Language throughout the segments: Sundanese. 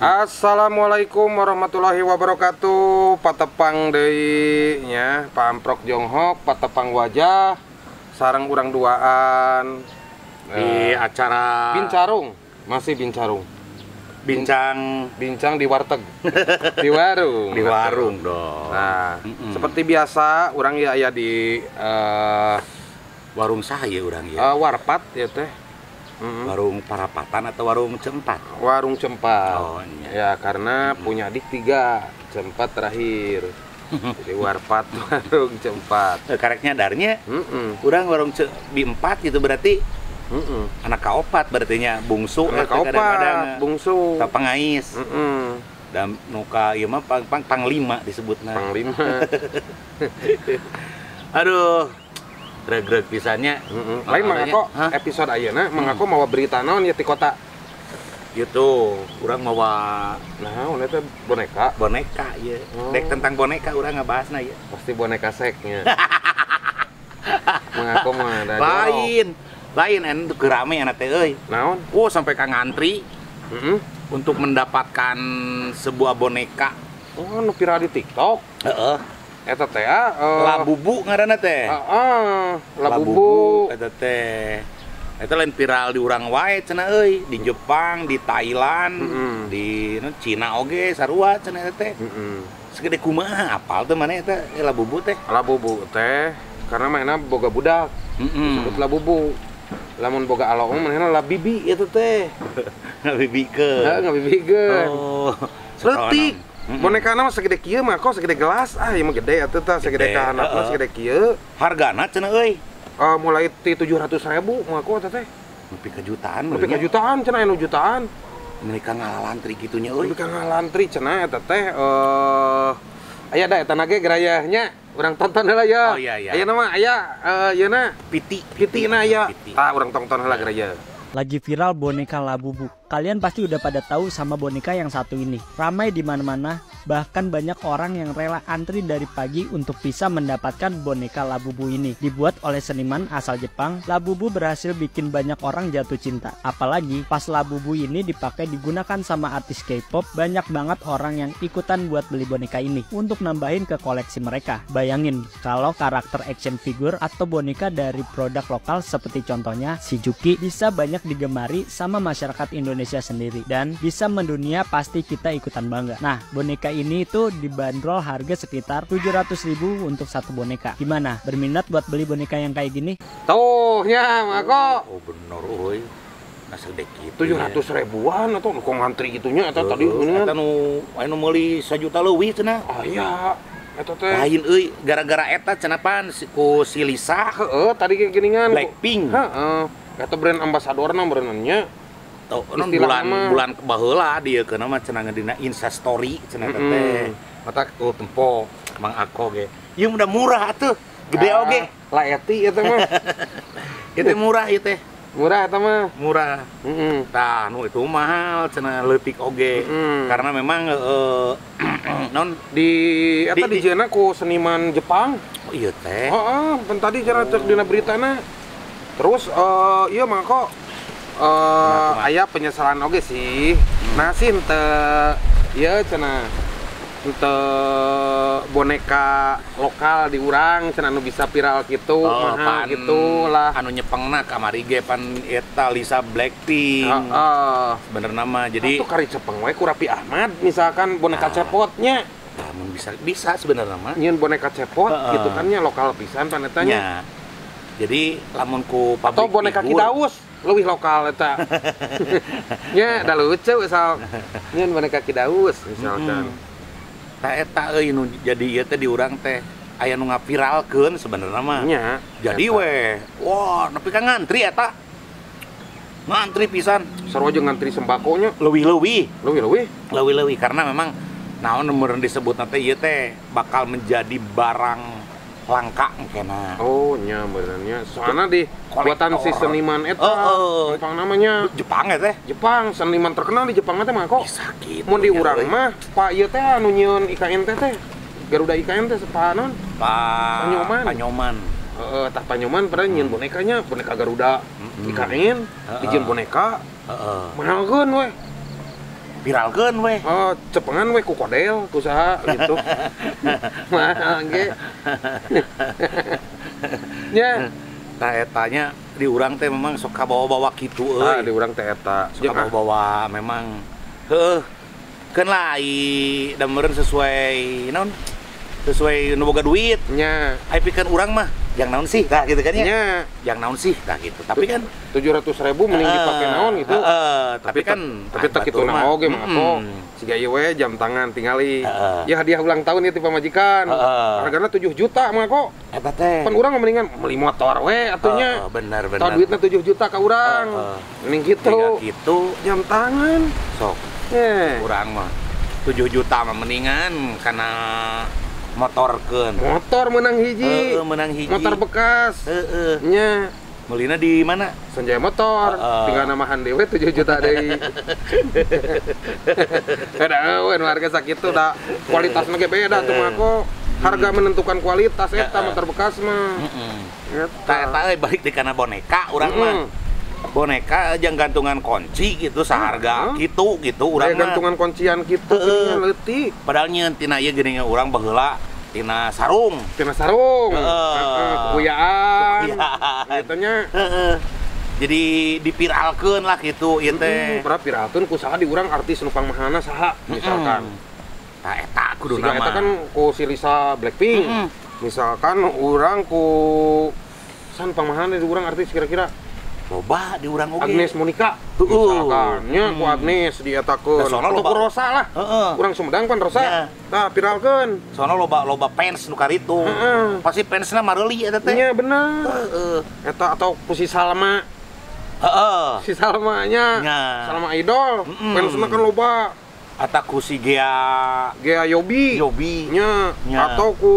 Assalamualaikum warahmatullahi wabarakatuh. Patepang deui nya, Pamprok Jonghok, patepang wajah sareng urang duaan di acara Bincarung, masih Bincarung. Bincang. Bincang di warteg. Di warung. Di warung dong. Nah, seperti biasa urang ya aya di warung saya urang ya. Warpat ya teh. Warung Parapatan atau warung Cempat? Warung Cempat. Oh, iya. Ya, karena punya adik 3, Cempat terakhir. Jadi warpat warung Cempat. Kareknya darnya. Urang warung B4 gitu berarti. Anak kaopat berarti nya, bungsu. Anak eta kadang-kadang. Kaopat, bungsu. Ka pangais. Dan nuka ieu mah panglima disebutna. Panglima. Aduh. Regreg pisannya. Lain Mang Ako, Hah? Episode ayeuna Mang Ako mawa berita naon ya ti kota? Gitu, urang mawa Nah, naon eta boneka? Boneka ieu. Oh. Dek tentang boneka urang ngabahasna ieu. Pasti boneka seknya. Mang Ako mah ada jorok. Lain. Lain anu teu rame anak teh euy. Naon? Oh, sampai ka ngantri untuk mendapatkan sebuah boneka. Oh, nu viral di TikTok. Heeh. Eta teh, Labubu ngaranna teh. Heeh, Labubu. Eta teh. Eta lain viral di urang wae cenah euy, di Jepang, di Thailand, di nu Cina oge sarua cenah eta teh. Segede kumaha apal teh maneh eta Labubu teh? Labubu teh karena mainna boga budak. Disebut Labubu. Lamun boga aloong manehna labibi eta teh. Ngabibikeun. Heeh, ngabibikeun. Oh. Leutik. Bonekana mah segede kieu mah kok segede gelas. Ah, ieu mah gede atuh tah, segede Gede, ka handapna heeh. segede kieu. Hargana cenah euy? Mulai ti 700.000 mah kok eta teh. Nepi ka jutaan Nepi ka meureunnya. Jutaan cenah anu jutaan. Mereka ngalalantri kitunya euy. Nepi ka ngalantri cenah eta teh aya da eta nage gerayahnya. Urang tonton heula ya. Oh, iya, iya. Aya nama aya ieu na Piti. Piti na aya. Piti. Tah urang tonton heula geraya. Lagi viral boneka Labubu. Kalian pasti udah pada tahu sama boneka yang satu ini. Ramai di mana-mana, bahkan banyak orang yang rela antri dari pagi untuk bisa mendapatkan boneka Labubu ini. Dibuat oleh seniman asal Jepang, Labubu berhasil bikin banyak orang jatuh cinta. Apalagi pas Labubu ini dipakai digunakan sama artis K-pop, banyak banget orang yang ikutan buat beli boneka ini untuk nambahin ke koleksi mereka. Bayangin kalau karakter action figure atau boneka dari produk lokal seperti contohnya si Juki bisa banyak digemari sama masyarakat Indonesia sendiri dan bisa mendunia, pasti kita ikutan bangga. Nah, boneka ini itu dibanderol harga sekitar 700.000 untuk satu boneka. Gimana? Berminat buat beli boneka yang kayak gini? Tuh, ya, Mako. Oh, bener euy. Nah, segede kitu. 700 ribuan atau kok ngantri gitunya eta tadi Heeh, geuningan. eta nu anu meuli sajuta leuwih cenah. Ah iya, eta teh. Lain euy, gara-gara eta cenah pan ku si Lisa Heeh, tadi kayak geuningan. Blackpink. Heeh. Eta brand ambasadorna berenangnya. Tuh, non Istilah bulan mah. Bulan baheula dia keuna mah cenah dina Insta story cenah teh. Mata oh tempo Mang Ako ge. Ieu udah murah atuh. Gede Ah, oge. La eti eta mah. Ieu teh murah ieu teh. Murah eta mah. Murah. Tah, nu itu mahal cenah leutik oge. Karena memang non Di eta Di- di ku seniman Jepang. Oh iya teh. Heeh, pan tadi cara cek dina beritana. Terus iya mah kok Kumaha? aya penyesalan oge sih. Nah sih henteu ieu cenah henteu boneka lokal di urang cenah anu bisa viral gitu, Oh, mahal pan gitu lah. Anu nyepengna kamari ge pan eta Lisa Blackpink. Heeh. Sebenarnya mah jadi Jadi kari cepeng we ku Raffi Ahmad misalkan boneka Ah. cepotnya. Namun bisa bisa sebenarnya mah. Nyieun boneka cepot Heeh. gitu kan nya lokal pisan pan eta nya. Nya. Jadi lamun ku pabrik Atau boneka figur, Kidaus leuwih lokal eta. Nya da lucu sok. Nyieun boneka Kidaus misalkan. Tah eta euy nu jadi ieu teh di urang teh aya nu ngaviralkeun sebenarnya mah. Nya. Jadi eta. weh, wah nepi ka ngantri eta. Ngantri pisan, Sarua jeung ngantri sembakonya leuwih-leuwih. leuwih-leuwih. Leuwih-leuwih karena memang naon nu meureun disebut teh ieu teh bakal menjadi barang langka engkena. Oh, nya benernya. Soalnya di buatan si Kolektor. seniman eta. Heeh. Jepang namanya. Jepang ya teh. Jepang, seniman terkenal di Jepang teh mah kok. Bisa gitu. Mun di nya, urang euy. mah Pak ieu teh anu nyieun IKN teh teh. Garuda IKN teh Pak naon? Pak Panyoman. Panyoman. Heeh, tah Panyoman pada nyieun bonekanya, boneka Garuda IKN, Heeh. dijieun boneka, Heeh. mahalkeun we. Viralkeun we. Oh, cepengan we ku kodel, ku saha gitu. Mah ge. Nya, tah eta nya di urang teh memang sok kabawa-bawa kitu euy. Ah, di urang teh eta. Sok kabawa-bawa memang heueuh. Keun lah ai da meureun sesuai naon? Sesuai nu boga duit. Nya, ai pikeun urang mah jang naon sih tah gitu kan ya. Nya, jang naon sih tah gitu. Tapi kan 700.000 mending dipake naon gitu. Tapi kan tapi tak kitu na oge mah kok. Siga ieu we jam tangan tingali. Ya hadiah ulang tahun ieu ti pamajikan. Hargana 7 juta mah kok. Eta teh. Pan urang mendingan meuli motor we atunya. Bener bener. Tah duitna 7 juta ka urang. Mending gitu. Gitu jam tangan. Sok. Urang mah 7 juta mah mendingan kana motorkeun. Motor menang hiji. Menang hiji. Motor bekas. Heeh. Nya. Melina di mana? Sanjaya Motor. Tinggal namahan dewe 7 juta deui. Ada eueun harga sakitu da kualitasna ge beda tuh mah kok. Harga menentukan kualitas eta motor bekas mah. Heeh. Eta eta euy balik di kana boneka urang mah. Boneka jeung gantungan kunci gitu saharga gitu gitu urang mah. Gantungan kuncian gitu leutik. Padahal nyeun tina ieu geuning urang baheula tina sarung. Tina sarung. Kuyaan. Gitu nya. Heeh. Jadi dipiralkeun lah gitu ieu teh. Pernah piralkeun ku saha di urang artis nu pangmahana saha misalkan. Tah eta kuduna mah. Eta kan ku si Lisa Blackpink. Misalkan urang ku san pangmahana di urang artis kira-kira loba di urang oge. Agnes Monica. Misalkan nya ku Agnes dietakeun. Atau ku Rosa lah. Urang Sumedang pan Rosa. Tah viralkeun. Soalna loba fans nu karitu. Pasti fansna mareuli eta teh. Nya bener. Eta atau ku si Salma. Heeh. Si Salma nya. Salma Idol. Fansna kan loba. Atau ku si Gea Yobi. Yobi. Nya. Atau ku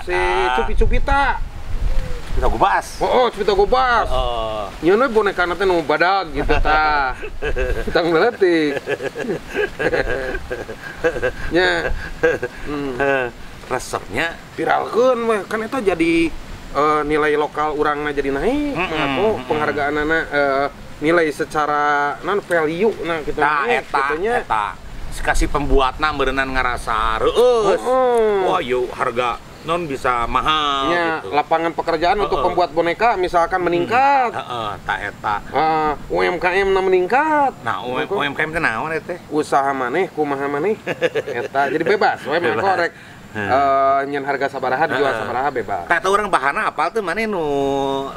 si Cupi Cupita. Cupita Gobas. Oh, Cupita Gobas. Nyeun we bonekana teh nu badag gitu tah. Tang leutik. Nya. Resepnya viralkeun we kan eta jadi nilai lokal urangna jadi naik. Aku penghargaanana nilai secara non value nah gitu. Tah eta eta. Kasih pembuatna meureunnan ngarasa reueus. Wah, yeuh harga non bisa mahal ya, gitu. Lapangan pekerjaan untuk pembuat boneka misalkan meningkat. Ta eta. UMKM na meningkat. Nah, UMKM teh naon eta teh? Usaha maneh kumaha maneh. Eta jadi bebas we mah korek. Nyen harga sabaraha dijual sabaraha bebas. Tah eta urang bahanna apal teh maneh nu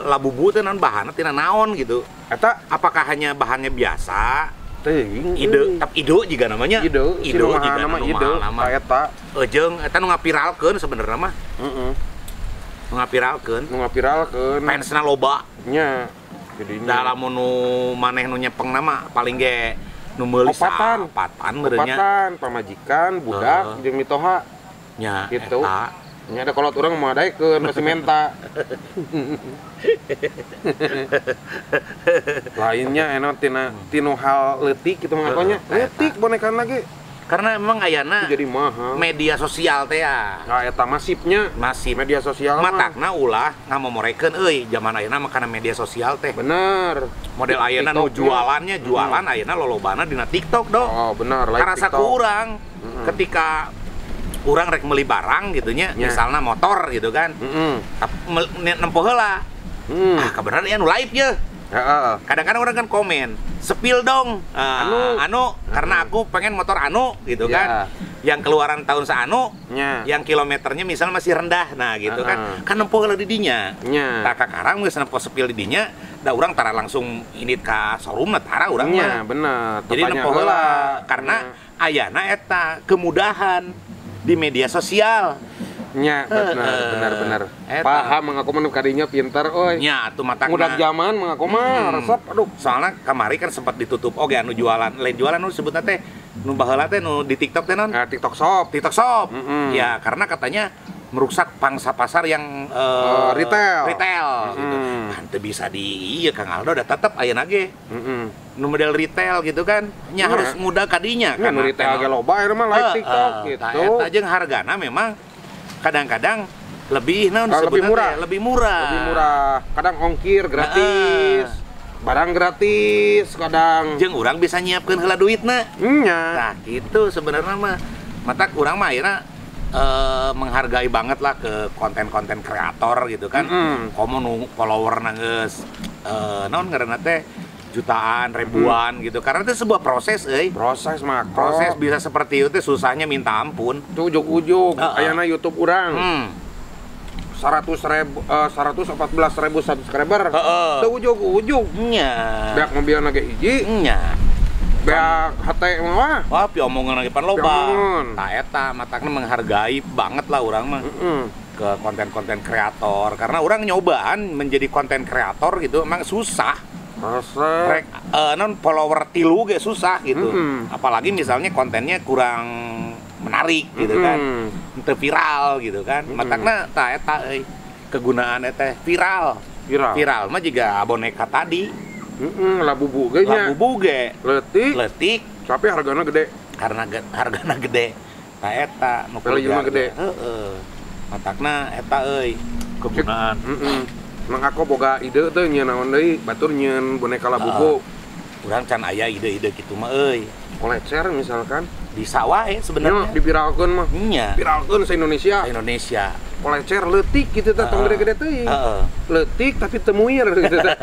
labubu teh naon bahanna tina naon gitu. Eta apakah hanya bahannya biasa? Teuing ide, tapi ide juga namanya. Ide, ide juga nama ide, eta. Jeung eta nu ngapiralkeun sebenarnya mah. Heeh. Nu ngapiralkeun. Nu ngapiralkeun. Fansna loba. Nya. Jadinya. Da lamun nu maneh nu nyepeng nama paling ge nu meuli opatan, opatan meureun nya. Opatan, pamajikan, budak jeung mitoha. Nya, gitu. Eta. Nya ada kolot urang mau daekeun masih menta. Lainnya enak tina tinu hal leutik gitu ngakonya. Leutik bonekan lagi. Karena emang ayana jadi mahal. Media sosial teh ya. Nah, eta masifnya. Masif. Media sosial matakna ulah ngamomorekeun euy zaman ayeuna mah kana media sosial teh. Bener. Model ayeuna nu jualannya jualan ayeuna lolobana dina TikTok do. Oh, bener. Live karasa TikTok. Ku urang ketika urang rek meuli barang gitu nya, misalnya motor gitu kan. Nempo heula. Ah, kebenaran ya nu live ye. Kadang-kadang orang kan komen, sepil dong. Anu karena aku pengen motor anu gitu kan. Yang keluaran tahun seanu, yang kilometernya misalnya masih rendah. Nah, gitu kan. Kan nempo heula di dinya. Tah kakarang geus nempo sepil di dinya, da urang tara langsung init ka showroom tara urang mah. Bener. Jadi nempo heula karena ayana eta kemudahan di media sosial. Nya, benar. Paham mengaku mah kadinya pintar euy. Nya atuh matakna. Mudah zaman mengaku mah resep aduh. Soalna kamari kan sempat ditutup oge anu jualan, lain jualan nu sebutna teh nu baheula teh nu di TikTok teh non. Nah, TikTok Shop. TikTok Shop. Ya, karena katanya merusak pangsa pasar yang retail. Retail gitu. Kan teu bisa di ieu Kang Aldo da tetep ayeuna ge. Nu model retail gitu kan, nya harus muda kadinya karena retail ge loba ayeuna mah live TikTok gitu. Eta jeung hargana memang kadang-kadang lebih naon lebih murah. Lebih murah. Lebih murah. Kadang ongkir gratis. Barang gratis kadang. Jeung urang bisa nyiapkeun heula duitna. Nya. Nah, gitu sebenarnya mah. Matak urang mah akhirnya menghargai banget lah ke konten-konten kreator gitu kan. Komo nu follower geus naon ngaranna teh jutaan, ribuan gitu. Karena itu sebuah proses euy. Proses mah Proses bisa seperti itu susahnya minta ampun. Tuh ujug-ujug Heeh. ayana YouTube urang 100 ribu, 114 ribu subscriber. Teu ujug-ujug. Nya. Beak mobil ge hiji, Nya. beak HT mah wah. Wah, piomongan lagi pan loba. Piomongan. Tah eta matakna menghargai banget lah urang mah ke konten-konten kreator karena urang nyobaan menjadi konten kreator gitu emang susah. Proses. Rek non follower tilu ge susah gitu. Apalagi misalnya kontennya kurang menarik gitu kan. Teu viral gitu kan. Matakna tah eta euy kegunaan eta viral. Viral. Viral mah juga boneka tadi. Labubu ge nya. Labubu ge. Leutik, Leutik tapi hargana gede. Karena hargana gede. Tah eta nu Value-na kudu gede. Heeh. Matakna eta euy kegunaan. Mang aku boga ide teh nyieun naon deui, batur nyieun boneka labubu. Urang can aya ide-ide kitu mah euy. Kolecer misalkan. Bisa wae Nya sebenarnya. diviralkeun mah. Nya. Viralkeun se Indonesia. Indonesia. Kolecer leutik gitu teh, tong gede-gede teuing. Heeh. Leutik tapi teu muir gitu teh.